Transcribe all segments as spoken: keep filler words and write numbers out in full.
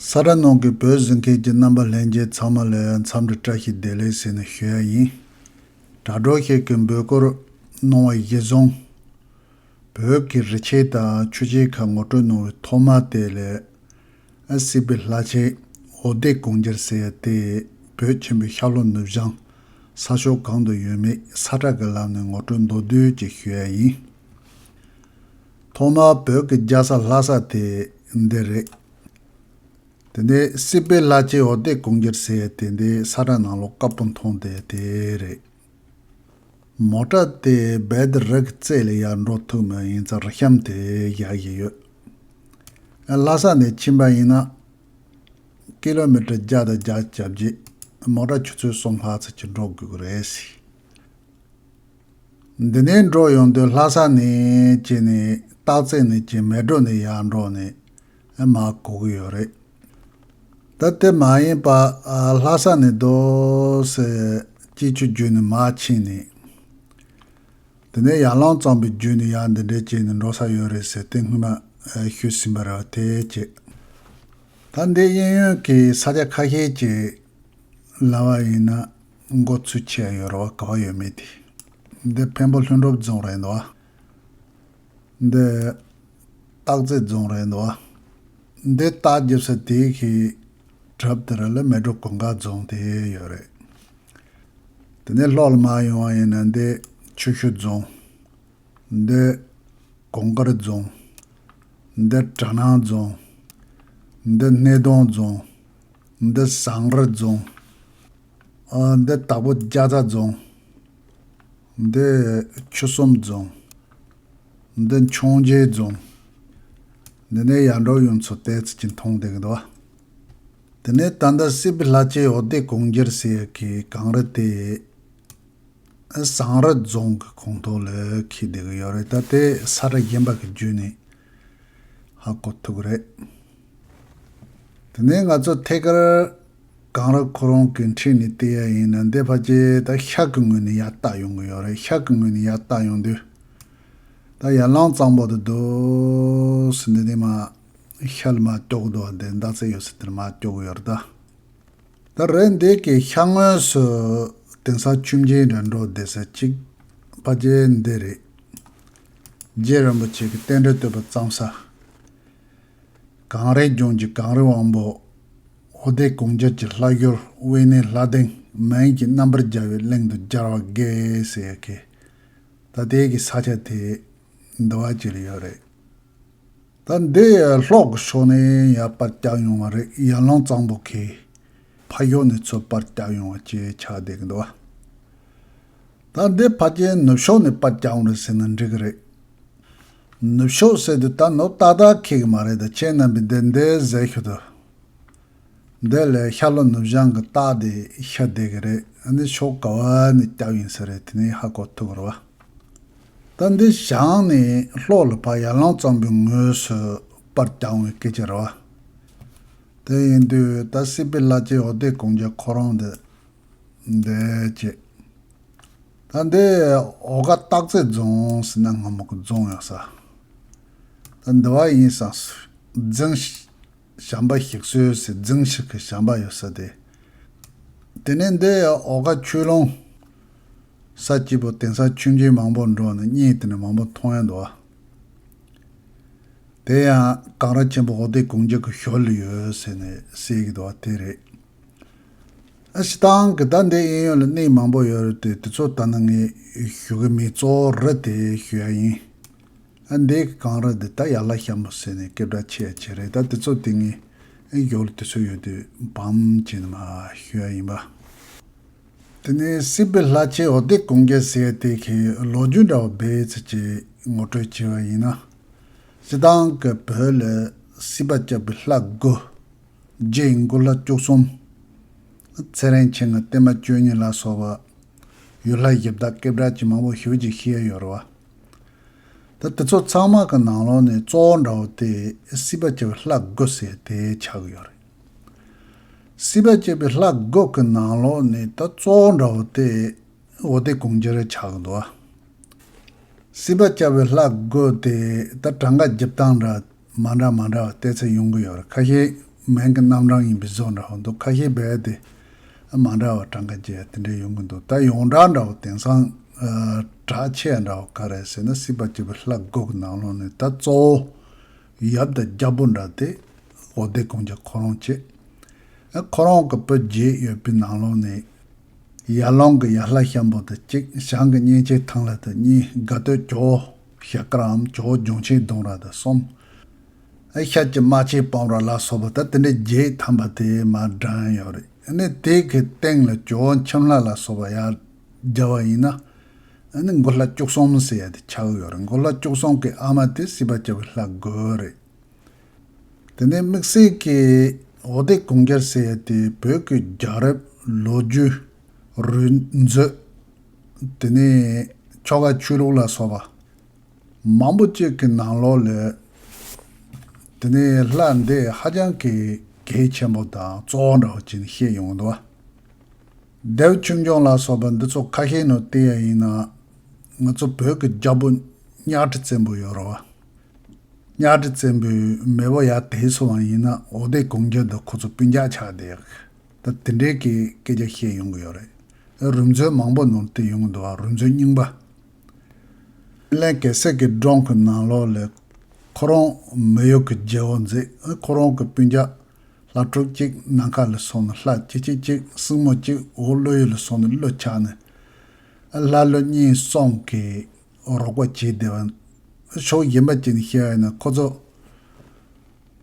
ས་ཁྲ་ནང་གི་བོད་གཟིགས་མཁན་གྱི་རྣམ་པ་ལྷན་རྒྱས་ཚང་མ་ལ་འཚམས་འདྲི་བཀྲ་ཤིས་བདེ་ལེགས་ཟེར་ནས་ཞུ་ཡ་ཡིན། དྲ་གྲོགས་ཤིག་གིས་འབོད་སྐུལ་གནང་བ་གཞིར་བཟུང་། བོད་ཀྱི་རི་ཆེན་དང་ཆུ་ཆེན་ཁག་ངོ་སྤྲོད་གནང་བའི་ཐོག་མ་དེ་ལས། ཨ་སྲིད་པའི་ལྷ་ཆེན་འོ་དེ་གུང་རྒྱལ་ཟེར་ཡ་དེ་བོད་ཆེན་པོའི་ཤར་ལྷོ་ནུབ་བྱང་ས་ཕྱོགས་གང་དུ་ཡོད་མེད་ས་ཁྲ་གི་ལམ་ནས་ངོ་སྤྲོད་མདོར་བསྡུས་ཅིག་ཞུ་ཡ་ཡིན། ཐོག་མར་བོད་ཀྱི་རྒྱལ་ས་ལྷ་ས་དེ་འདི་རེད། དེ་ནས་སྲིད་པའི་ལྷ་ཆེན་འོ་དེ་གུང་རྒྱལ་ཟེར་ཡ་དེ་འདི་ས་ཁྲ་ནང་ལོགས་དཀར་པོ་མཐོང་དེ་དེ་རེད། མོ་ཊ་དེ་རྦད་དེ་རི་གི་རྩེ་ལ་ཡར་འགྲོ་ཐུབ་མ་ཡིན་ཙང་རི་གཤམ་དེ་བཞག་བཞིན་ཡོད། ལྷ་ས་ནས་ཕྱིན་པ་ཡིན་ན། ཀི་ལོ་མི་ཊར་བརྒྱ་དང་བརྒྱད་ཅུ་གྱ་བརྒྱད། མོ་ཊ་ཆུ་ཚོད་གསུམ་ལྷག་ཙམ་ཅིག་འགྲོ་དགོས་ཀྱི་རེད་ཟེར། འདི་ནས་འགྲོ་ཡོང་དུས་ལྷ་ས་ནས་ཅི་ནས་སྟག་རྩེ་ནས་ཅི་མལ་གྲོ་ནས་ཡར་འགྲོ་ནས་མར་གོ་གི་ཡོད་རེད། ད་དེ་མ་ཡིན་པ་ལྷ་ས་ནས་རྡོ་སེ་སྐྱིད་ཆུ་བརྒྱུད་ནས་མར་ཕྱིན་ནས། དེ་ནས་ཡར་ལུང་གཙང་པོའི་བརྒྱུད་ནས་ཡར་འདི་འདྲའི་བྱས་ནས་འགྲོ་ས་ཡོད་རེད་ཟེར་དེ་སྔོན་མ་ཞུས་ཟིན་པ་རེད་བ། དེ་བྱས། ད་འདི་གཡས་གཡོན་གྱི་ས་ཆ་ཁ་ཤས་ཅིག་ལབ་པ་ཡིན་ན་མགོ་ཚོས་ཆེ་ཡོད་རེད་བ། ག་བ་ཡོད་མེད་དེ། འདི་འཕན་པོ་ལྷུན་གྲུབ་རྫོང་རེད་འདུག་བ། འདི་སྟག་རྩེ་རྫོང་རེད་འདུག་བ། འདི་སྟག་རྒྱབ་ས་དེ་གི་གྲབས་དེ་ར་ལ་མལ་གྲོ་གུང་དཀར་རྫོང་དེ་ཡོད་རེད། དེ་ནས་ལྷོ་ལ་མར་ཡོང་བ་ཡིན་ན་འདི་ཆུ་ཤུར་རྫོང་། འདི་གུང་དཀར་རྫོང་། འདི་གྲ་ནང་རྫོང་། འདི་སྣེ་གདོང་རྫོང་། འདི་ཟངས་རི་རྫོང་། ཨ་འདི་དྭགས་པོ་རྒྱ་ཚ་རྫོང་། འདི་ཆུ་གསུམ་རྫོང་། འདི་འཕྱོངས་རྒྱས་རྫོང་། འདི་ནས་ཡར་འགྲོ་ཡོང་ཚོ་ཏོག་ཙམ་ཅིག་མཐོང་བསྡད་ཀྱི་འདུག་དེ་ནས་ད་ལྟ་སྲིད་པའི་ལྷ་ཆེན་འོ་དེ་གུང་རྒྱལ་ཟེར་ཡ་གི་གངས་རི་དེ། ཟངས་རི་རྫོང་གི་ཁོངས་གཏོགས་ལ་འཁེལ་བསྡད་ཀྱི་ཡོད་རེད། ད་དེ་ས་ཁྲ་གཞན་པ་གི་བརྒྱུད་ནས་ཧ་གོ་ཐུབ་ཀྱི་རེད། དེ་ནས་ང་ཚོ་ཐད་ཀར་གངས་རི་ཁོ་རང་གི་འཁྲིས་ནས་བལྟས་ཡ་ཡིན་ན་འདི་ཕལ་ཆེར་ད་ཤར་གྱི་ངོས་ནས་ཡར་བལྟ་ཡོང་གི་ཡོད་རེད། ཤར་གྱི་ངོས་ནས་ཡར་བལྟ་ཡོང་དུས། ད་ཡར་ལུང་གཙང་པོ་དེ་འདུག་སེ་འདི་ནས་མར་ཤར་ལ་མར་ལྕོག་འདུག་བ། འདི་སྟག་རྩེ་ཡོད་ས་དེར་མར་ལྕོག་ཡོད་རེད་ད། ད་རེད། འདི་གི་ཤར་ངོས་སུ་དེང་སང་ཆུ་མཇལ་འདྲ་འགྲོ་བསྡད་ས་གཅིག་ཕལ་ཆེར་འདི་རེད། རྗེ་རིན་པོ་ཆེ་གི་རྟེན་འབྲེལ་བསྟོད་པ་བརྩམས་ས། གངས་རིའི་ལྗོངས་ཀྱི་གངས་རི་དབང་པོ། འོ་དེ་གུང་རྒྱལ་གྱི་ལྷ་ཡུལ་དབེན་གནས་ལྷ་ལྡན་མན་གྱི་རྣམ་པར་རྒྱལ་བའི་གླིང་དུ་སྦྱར་བ་དགེ་ཟེར་ཡ་གི། ད་དེ་གི་ས་ཆ་དེ་འདི་བ་ཅིག་ལ་ཡོད་རེད། ད་འདི་ཡ་ལྷོ་གི་ཕྱོགས་ནས་ཡར་པར་བཀྱག་ཡོང་བ་རེད། ཡར་ལུང་གཙང་པོ་གི་ཕ་ཡུལ་ནས་ཚུར་པར་བཀྱག་ཡོང་བ་ཅིག་ཆགས་བསྡད་ཀྱི་འདུག་བ། ད་འདི་ཕལ་ཆེར་ནུབ་ཕྱོགས་ནས་པར་བཀྱག་ཡོང་རེད་ཟེར་ན་འགྲིག་གི་རེད། ནུབ་ཕྱོགས་ཟེར་དུས་ད་ནུབ་ཏག་ཏག་འཁེལ་གི་མ་རེད། ད་ཁྱེད་རྣམ་པས་འདི་འདི་ཟེར་ཤོད་དོ། འདི་ལས་ཤར་ལྷོ་ནུབ་བྱང་གི་རྟགས་དེ་ཤར་བསྡད་ཀྱི་རེད། ཨ་ནི་ཕྱོགས་ག་བ་ནས་བཀྱག་ཡིན་ས་རེད། དེ་ནས་ཧ་གོ་ཐུབ་ཀྱི་རེད་བ། ད་འདི་བྱང་ནས་ལྷོ་ལ་ཕར་ཡར་ལུང་གཙང་པོའི་ངོས་སུ་པར་བཀྱག་འོང་བའི་སྐད་ཆ་རེད་བ། དེ་ཡིན་དུས་ད་སྲིད་པའི་ལྷ་ཆེན་འོ་དེ་གུང་རྒྱལ་ཁོ་རང་འདི་འདི་བྱས། ད་འདི་འོ་དཀར་སྟག་རྩེ་རྫོང་ཟེར་ན་སྔ་མོ་གི་རྫོང་ཡོད་ས། ད་འདི་བ་ཡིན་ས་རྫིང་བྱམས་པ་ཞིག་གསོས་ཟེར་རྫིང་ཞིག་གི་བྱམས་པ་ཡོད་ས་དེ། དེ་ནས་འདི་འོ་དཀར་ཆོས་ལུང་ས་སྐྱིད་པོ་དེང་སང་ཆུ་མཇལ་མང་པོ་འགྲོ་ནས་བརྙན་དེ་ནས་མང་པོ་མཐོང་ཡ་འདུག་བ། དེ་ཡང་གངས་རི་ཆེན་པོ་འོ་དེ་གུང་རྒྱལ་གྱི་ཞོལ་ལ་ཡོད་ཟེར་ནས་ཟེར་གྱི་འདུག་བ། དེ་རེད། ཨ་སྤྱིར་བཏང་གི་ད་འདི་གཡས་གཡོན་ལ་གནས་མང་པོ་ཡོད་རེད་དེ། དེ་ཚོ་ད་ནི་ངས་ཞུ་གི་མེད། གཙོ་བོ་རི་དེ་ཞུ་ཡ་ཡིན། ཨ་འདི་གི་གངས་རི་འདི་ད་ཡར་ལྷ་ཤམ་པོ་ཟེར་ནས་སྐད་གྲགས་ཆེ་ཡ་ཆེ་རེད། ད་དེ་ཚོ་དེ་ངས་ཨ་ཞོར་དུས་ཚོད་ཡོད་དུས་བམ་བྱས་ནས་མར་ཞུ་ཡ་ཡིན་པ། དེ་ནས་སྲིད་པའི་ལྷ་ཆེན་འོ་དེ་གུང་རྒྱལ་ཟེར་ཡ་དེ་གི་ལོ་རྒྱུས་འདྲ་བོ་སྦས་ཚེ་ཅིག་ངོ་སྤྲོད་བྱས་པ་ཡིན་ན། སྤྱིར་བཏང་གི་བོད་ལ་སྲིད་པ་སྐྱབས་པའི་ལྷ་དགུ། རྗེ་ཡི་འགོ་ལྷ་བཅུ་གསུམ། ཚེ་རིང་མཆེད་ལྔ་བརྟན་མ་བཅུ་གཉིས་ལ་སོགས་པ། ཡུལ་ལྷ་གཞི་བདག་སྐད་གྲགས་ཅན་མང་པོ་ཞེ་པོ་ཅིག་ཤེས་ཡ་ཡོད་རེད་བ། ད་དེ་ཚོ་ཚང་མ་གི་ནང་ལོགས་ནས་གཙོ་བོ་འདྲ་བོ་དེ་སྲིད་པ་སྐྱབས་པའི་ལྷ་དགུ་ཟེར་དེ་ཆགས་ཀྱི་ཡོད་རེད། སྲིད་པ་སྐྱབས་པའི་ལྷ་དགུ་གི་ནང་ལོགས་ནས་ད་གཙོ་བོ་འདྲ་བོ་དེ་འོ་དེ་གུང་རྒྱལ་ཆགས་ཀྱི་འདུག་བ། སྲིད་པ་སྐྱབས་པའི་ལྷ་དགུ་དེ་ད་གྲངས་ཀ་རྒྱབ་སྟངས་འདྲ་མ་འདྲ་མ་འདྲ་བ་བལྟས་ཚེ་ཡོང་གི་ཡོད་རེད། ཁ་ཤས་ མིང་གི་རྣམ་གྲངས་ཡིན་པའི་བཟོ་འདྲ་བོ་འདུག་ཁ་ཤས་རྦད་དེ་མ་འདྲ་བ་གྲངས་ཀ་བརྗེ་དེ་འདྲ་ཡོང་གི་འདུག་ད་ཡོངས་གྲགས་འདྲ་བོ་དེང་སང་གྲགས་ཆེ་འདྲ་བོ་ག་རེ་ཟེར་ན། སྲིད་པ་སྐྱིད་པའི་ལྷ་དགུ་གི་ནང་ལོགས་ནས་ད་གཙོ་བོ་ཡབ་དང་རྒྱལ་པོ་འདྲ་དེ་འོ་དེ་གུང་རྒྱལ་ཁོ་རང་བྱས། ཁོ་རང་གི་བུ་བརྒྱད་ཡོད་པའི་ནང་ལོགས་ནས། ཡར་ལུང་གི་ཡར་ལྷ་ཤམ་པོ་དང་གཅིག་བྱང་གི་གཉན་ཆེན་ཐང་ལྷ་དང་གཉིས། དགའ་སྟོད་ཇོ་བོ་ཞལ་དཀར་འམ་ཇོ་བོ་འབྱུང་ཆེན་ལྡོང་ར་དང་གསུམ། ཤར་གྱི་རྨ་ཆེན་སྤང་ར་ལ་སོགས་པ་ད་དེ་འདྲའི་བརྒྱད་ཐམ་པ་དེ་མར་བགྲངས་ཡོད་རེད། ཨ་ནི་དེ་གི་སྟེང་ལ་ཇོ་བོ་ཁྱིམ་ལྷ་ལ་སོགས་པ་ཡར་སྦྱར་བ་ཡིན་ན། ཨ་ནི་མགོ་ལྷ་བཅུ་གསུམ་ཟེར་ཡ་དེ་ཆགས་ཡོད་རེད། མགོ་ལྷ་བཅུ་གསུམ་གི་ཨ་མ་དེ་སྲིད་པ་སྐྱིད་པའི་ལྷ་དགུ་རེད། དེ་ནས་དམིགས་བསལ་གྱི་འོ་དེ་གུང་རྒྱལ་ཟེར་ཡ་དེ་བོད་ཀྱི་རྒྱལ་རབས་ལོ་རྒྱུས་རུས་མཛོད། དེ་ནས་ཆོ་ག་ཆོས་ལུགས་ལ་སོགས་པ་མང་པོ་ཅིག་གི་ནང་ལོགས་ལ། དེ་ནས་ལྷ་འདི་ཧ་ཅང་གི་གལ་ཆེན་པོ་དང་གཙོ་བོ་འདྲ་བོ་བྱས་ནས་བཤད་ཡོང་གི་འདུག་བ། ལྡེའུ་ཆོས་འབྱུང་ལ་སོགས་པ་འདི་ཚོ་ཁ་ཤས་ནང་བལྟས་ཡ་ཡིན་ན། ང་ཚོ་བོད་ཀྱི་རྒྱལ་པོ་གཉའ་ཁྲི་བཙན་པོ་ཡོད་རེད་བ། གཉའ་ཁྲི་བཙན་པོའི་མེས་པོ་ཡར་དེད་སོང་བ་ཡིན་ན། འོ་དེ་གུང་རྒྱལ་དང་ཁོ་ཚོ་སྤུན་ཀྱག་ཆགས་བསྡད་ཡག་ད་དེ་འདྲའི་གི་སྐད་ཆ་བཤད་ཡོང་གི་ཡོད་རེད། རུས་མཛོད་མང་པོ་ནང་དེ་ཡོང་གི་འདུག་བ། རུས་མཛོད་རྙིང་པ། ལན་གེ་སར་གྱི་སྒྲུང་གི་ནང་ལོགས་ལ་ཁོ་རང་མི་གཡོ་གི་རྒྱལ་པོ་མཛད། ཁོ་རང་གི་སྤུན་ཀྱག་ལྷ་ཕྲུག་གཅིག་ནམ་མཁའ་ལ་སོང་ནས་ལྷ་སྐྱེ་མཆེད་གཅིག་སྲིན་མོ་གཅིག་འོག་ཀླུ་ཡུལ་ལ་སོང་ནས་ཀླུ་ཆགས་ནས། ལྷ་ཀླུ་གཉན་གསུམ་གྱི་རོགས་པ་བྱས་བསྡད་པ། ཕྱོགས་གཞན་པ་ཅིག་ནས་བཤད་ཡ་ཡིན་ན་ཁོ་ཚོ་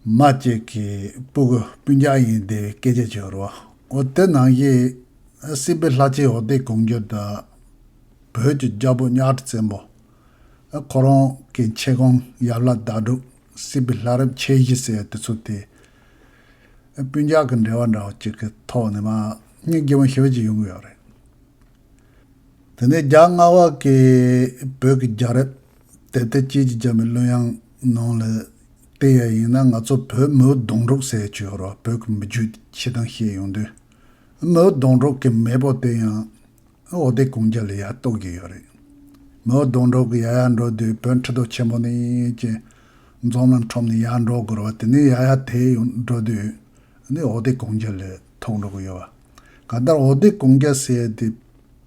མ་གཅིག་གི་སྤུ་གུ་སྤུན་ཀྱག་ཡིན་བསྡད་པའི་སྐད་ཆ་ཅིག་ཡོད་རེད་བ། འོ་དེ་ནང་བཞིན་སྲིད་པའི་ལྷ་ཆེན་འོ་དེ་གུང་རྒྱལ་དང་བོད་ཀྱི་རྒྱལ་པོ་གཉའ་ཁྲི་བཙན་པོ། ཁོ་རང་གི་མཆེད་ཁོང་ཡབ་ལྷ་ཟླ་གྲོགས། སྲིད་པའི་ལྷ་རབས་ཆེ་བཞི་ཟེར་ཡ་དེ་ཚོ་དེ་སྤུན་ཀྱག་གི་འབྲེལ་བ་འདྲ་བོ་ཅིག་གི་ཐོག་ནས་མར་སྙིང་རྗེ་མོ་ཞེ་པོ་ཅིག་ཡོང་གི་ཡོད་རེད། དེ་ནས་རྒྱལ་བ་ལྔ་པ་གི་བོད་ཀྱི་རྒྱལ་རབས་དེབ་ཐེར་དཔྱིད་ཀྱི་རྒྱ་མའི་གླུ་དབྱངས་ནང་ལ་བལྟས་ཡ་ཡིན་ན། ང་ཚོ་བོད་མིའུ་གདུང་དྲུག་ཟེར་ཡ་ཅིག་ཡོད་རེད་བ། བོད་ཀྱི་མི་རྒྱུད་སྤྱིར་བཏང་བཤད་ཡོང་དུས། མིའུ་གདུང་དྲུག་གི་མེས་པོ་དེ་ཡང་འོ་དེ་གུང་རྒྱལ་ལ་ཡར་གཏུགས་ཀྱི་ཡོད་རེད། མིའུ་གདུང་དྲུག་གི་ཡར་ཡར་འགྲོ་དུས་བོན་ཁྲི་ཐོག་ཆེན་པོ་ནས་ཀྱི་འཛོམས་ལ་འཁྲོམ་ནས་ཡར་འགྲོ་དགོས་རེད་བ། དེ་ནས་ཡར་ཡར་དེད་ཡོང་འགྲོ་དུས་ནི་འོ་དེ་གུང་རྒྱལ་ལ་ཐུག་འགྲོ་གི་ཡོད་བ། གང་ལྟར་འོ་དེ་གུང་རྒྱལ་ཟེར་ཡ་དེ་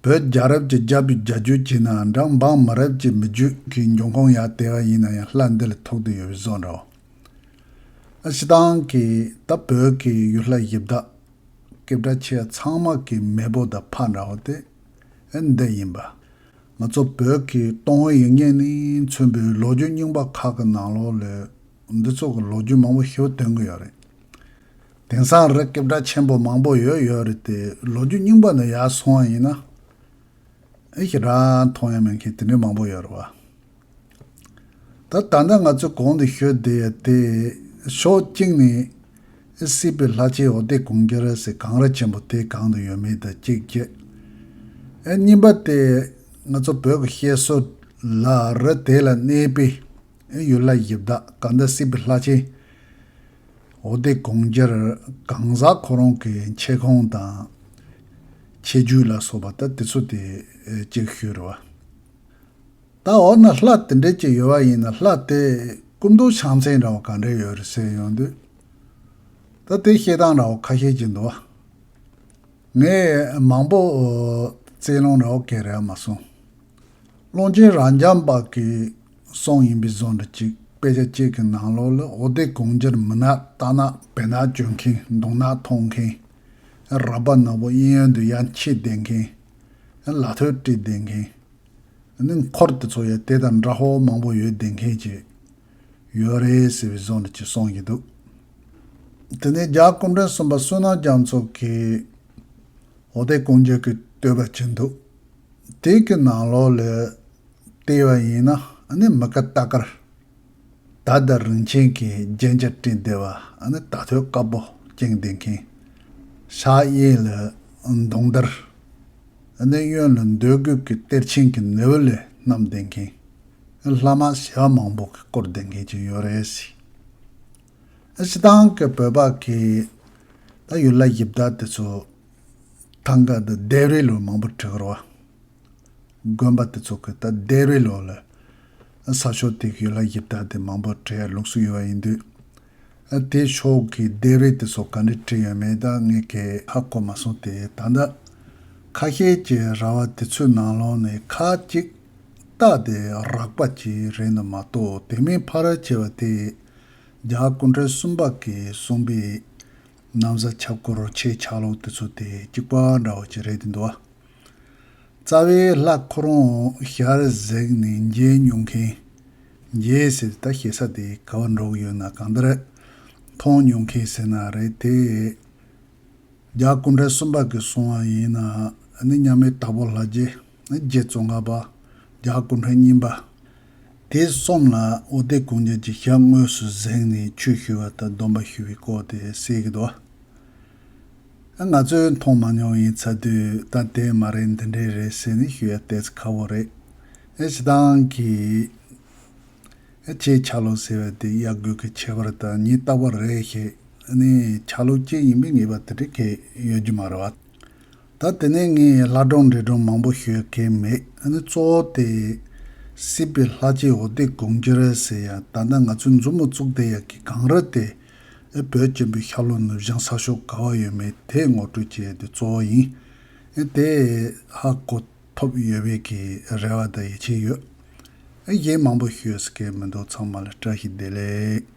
བོད་རྒྱལ་རབས་ཀྱི་རྒྱལ་པོའི་རྒྱལ་རྒྱུད་ཀྱི་ནང་འདྲ། འབངས་མི་རབས་ཀྱི་མི་རྒྱུད་ཀྱི་འབྱུང་ཁུངས་ཡར་དེད་པ་ཡིན་ན་ཡང་ལྷ་འདི་ལ་ཐུག་བསྡད་ཡོད་པའི་བཟོ་འདྲ་བ། ཨ་སྤྱིར་བཏང་གི་ད་བོད་ཀྱི་ཡུལ་ལྷ་གཞི་བདག་སྐྱེ་འགྲོ་ཆེ་ཚང་མ་གི་མེས་པོ་དང་ཕ་འདྲ་བོ་དེ་ཨ་འདི་ཡིན་པ། ང་ཚོ་བོད་ཀྱི་སྟོང་དབུ་ཡིག་རྙིང་ནས་མཚོན་པའི་ལོ་རྒྱུས་རྙིང་པ་ཁག་གི་ནང་ལོགས་ལ་འདི་ཚོ་གི་ལོ་རྒྱུས་མང་པོ་ཞིག་འདོན་གྱི་ཡོད་རེད། དེང་སང་རི་སྐྱེ་འགྲོ་ཆེན་པོ་མང་པོ་ཡོད་ཡོད་རེད་དེ། ལོ་རྒྱུས་རྙིང་པ་ནས་ཡར་སོང་བ་ཡིན་ན། ཨེ་ཞེ་དྲག་མཐོང་ཡ་མེད་མཁན་དེ་འདྲའི་མང་པོ་ཡོད་རེད་བ། ད་ད་ལྟ་ང་ཚོས་གོང་དུ་ཞུས་བསྡད་ཡ་དེ་ཕྱོགས་གཅིག་ནས་སྲིད་པའི་ལྷ་ཆེན་འོ་དེ་གུང་རྒྱལ་ཟེར་གངས་རི་ཆེན་པོ་དེ་གང་དུ་ཡོད་མེད་དང་གཅིག་བྱས། ཨེ་གཉིས་པ་དེ་ང་ཚོ་བོད་ཀྱི་བཤད་སྲོལ་ལ་རི་དེ་ལ་གནས་པའི་ཨེ་ཡུལ་ལྷ་གཞི་བདག་གང་ལྟར་སྲིད་པའི་ལྷ་ཆེན་འོ་དེ་གུང་རྒྱལ་གང་ཟག་ཁོ་རང་གི་མཆེད་ཁོངས་དང་ཁྱད་ཆོས་ལ་སོགས་པ་ད་དེ་ཚོ་དེ་ཨེ་གཅིག་ཞུས་རེད་བ། ད་འོ་ན་ལྷ་དེ་འདྲས་ཅིག་ཡོད་པ་ཡིན་ན་ལྷ་དེ་སྐུ་མདོག་ཕྱག་མཚན་འདྲ་བོ་ག་འདྲས་ཡོད་རེད་ཟེར་ཡོང་དུས། ད་དེ་བཤད་སྟངས་འདྲ་བོ་ཁ་ཤས་ཅིག་འདུག་བ། ངས་མང་པོ་རྩལ་སློང་འདྲ་བོ་ག་རེ་མ་སོང་། ཀློང་ཆེན་རབ་འབྱམས་པ་གི་གསུང་ཡིན་པའི་བཟོ་འདྲ་ཅིག་དཔེ་ཆ་གཅིག་གི་ནང་ལོགས་ལ་འོ་དེ་གུང་རྒྱལ་མི་ནག་རྟ་ནག་བེ་ནག་གྱོན་མཁན། མདུང་ནག་མཐོང་མཁན། རལ་པ་ནག་པོ་གཡས་གཡོན་དུ་ཡར་འཁྱེར་བསྡད་མཁན། ལ་ཐོད་དཀྲིས་བསྡད་མཁན། ནི་འཁོར་དེ་ཚོ་ཡང་དེ་དང་འདྲ་པོ་མང་པོ་ཡོད་བསྡད་མཁན་ཅིག་ཡོད་རེད་ཟེར་བའི་བཟོ་འདྲ་ཅིག་གསུང་གི་འདུག་དེ་ནས་རྒྱལ་བ་སྐུ་ཕྲེང་གསུམ་པ་བསོད་ནམས་རྒྱ་མཚོ་གིས་འོ་དེ་གུང་རྒྱལ་གྱི་བསྟོད་པ་ཅིག་འདུག་དེ་གི་ནང་ལོགས་ལ་བལྟས་པ་ཡིན་ན་ནི་མི་ཀ་རྟ་དཀར། མདའ་དང་རིན་ཆེན་གྱི་རྒྱན་ཆ་དཀྲིས་བསྡད་པ། ཨ་ནི་མདའ་ཐོད་དཀར་པོ་བཅིངས་བསྡད་མཁན། ཕྱག་གཡས་ལ་མདུང་དར། ཨ་ནི་གཡོན་ལ་འདོད་རྒུ་གི་གཏེར་ཆེན་གྱི་ནུ་བོ་ལ་བསྣམས་བསྡད་མཁན། ལྷ་དམག་ཞེ་པོ་མང་པོ་གིས་བསྐོར་བསྡད་མཁན་ཅིག་ཡོད་རེད་ཟེར། ཨ་སྤྱིར་བཏང་གི་བོད་པ་གིས་ད་ཡུལ་ལྷ་གཞི་བདག་དེ་ཚོ་ཐང་ག་དང་ལྡེབས་རིས་ལ་མང་པོ་བྲིས་ཀྱི་རེད་བ། དགོན་པ་དེ་ཚོ་གི་ད་ལྡེབས་རིས་ལོགས་ལ་ས་ཕྱོགས་དེ་གི་ཡུལ་ལྷ་གཞི་བདག་དེ་མང་པོ་བྲིས་ཡ་ལུགས་སྲོལ་ཡོད་པ་ཡིན་དུས། ཨ་དེ་ཕྱོགས་ཀྱི་ལྡེབས་རིས་དེ་ཚོ་ག་འདྲ་བྲིས་ཡོད་མེད་ད་ངས་གས་ཧ་གོ་མ་སོང་། དེ་ད་ལྟ་ཁ་ཤས་ཀྱི་ར་བ་དེ་ཚོའི་ནང་ལོགས་ནས་ཁ་ཅིག་རྟ་དེ་རགས་པ་ཅིག་རེད་འདུག་མ་གཏོགས། དེ་མིན་ཕལ་ཆེ་བ་དེ་རྒྱ་གར་སྐུ་ཕྲེང་གསུམ་པ་གིས་གསུངས་པའི་ན་བཟའ་ཆབ་ཀོར་ཆེ་ཆ་ལུགས་དེ་ཚོ་དེ་གཅིག་པ་འདྲ་བོ་ཅིག་རེད་དེ་འདུག་བ། རྩ་བའི་ལྷ་ཁོ་རང་ཞལ་གཟིགས་ནས་མཇལ་མྱོང་མཁན། མཇལ་ཟེར་ད་ཞེ་ས་དེ་ག་བ་འགྲོ་གི་ཡོད་ན་གང་ལྟར་མཐོང་མྱོང་མཁན་ཟེར་ན་རེད་དེ། རྒྱ་གར་སྐུ་ཕྲེང་གསུམ་པ་གིས་གསུངས་པ་ཡིན་ན་ནི་མཉམ་མེད་དྭགས་པོ་ལྷ་རྗེ། རྗེ་ཙོང་ཁ་པ། རྒྱ་གར་སྐུ་ཕྲེང་གཉིས་པ། དེ་གསུམ་ལ་འོད་སྡེར་གུང་རྒྱལ་གྱི་ཞལ་དངོས་སུ་གཟིགས་ནས་ཆོས་ཞུ་བ་དང་སྡོམ་པ་ཞུ་བའི་སྐོར་དེ་གསལ་གྱི་འདུག་ང་ཚོས་མཐོང་མ་མྱོང་ཡིན་ཚ་དུས་ད་དེ་མ་རེད་འདི་འདྲས་རེད་ཟེར་ནས་ཞུ་ཡ་ཏོག་ཙམ་ཁག་པོ་རེད། ཨེ་སྤྱིར་བཏང་གི་ཨེ་ཆེ་ཆ་ལུགས་ཟེར་བ་དེ་དབྱར་དགུན་གྱི་ཁྱད་པར་དང་ཉིན་རྟག་པར་རེད་ཞེས་ནི་ཆ་ལུགས་གཅིག་ཡིན་པའི་ངེས་པ་དེ་འདྲ་གང་ཡོད་རྒྱུ་མ་རེད་བ། ད་དེ་ནས་ངས་ལྷ་སྒྲུང་འདྲེ་སྒྲུང་མང་པོ་ཞུ་གི་མེད། ཨ་ནི་གཙོ་བོ་དེ་སྲིད་པའི་ལྷ་རྗེ་འོད་སྡེར་གུང་རྒྱལ་ཟེར་ཡ་ད་ལྟ་ང་ཚོས་མཛུབ་མོ་བཙུགས་བསྡད་ཡ་གི་གངས་རི་དེ་ཨེ་བོད་ཆེན་པོའི་ཤར་ལྷོ་ནུབ་བྱང་ས་ཕྱོགས་ག་བ་ཡོད་མེད་དེ་ངོ་སྤྲོད་བྱེད་ཡ་དེ་གཙོ་བོ་ཡིན། ཨེ་དེ་ཧ་གོ་ཐུབ་ཡོད་པའི་གི་རེ་བ་དང་ཡིད་ཆེས་ཡོད། ཨེ་གཞན་མང་པོ་ཞུ་ས་གི་མི་འདུག་ཚང་མ་ལ་བཀྲ་ཤིས་བདེ་ལེགས།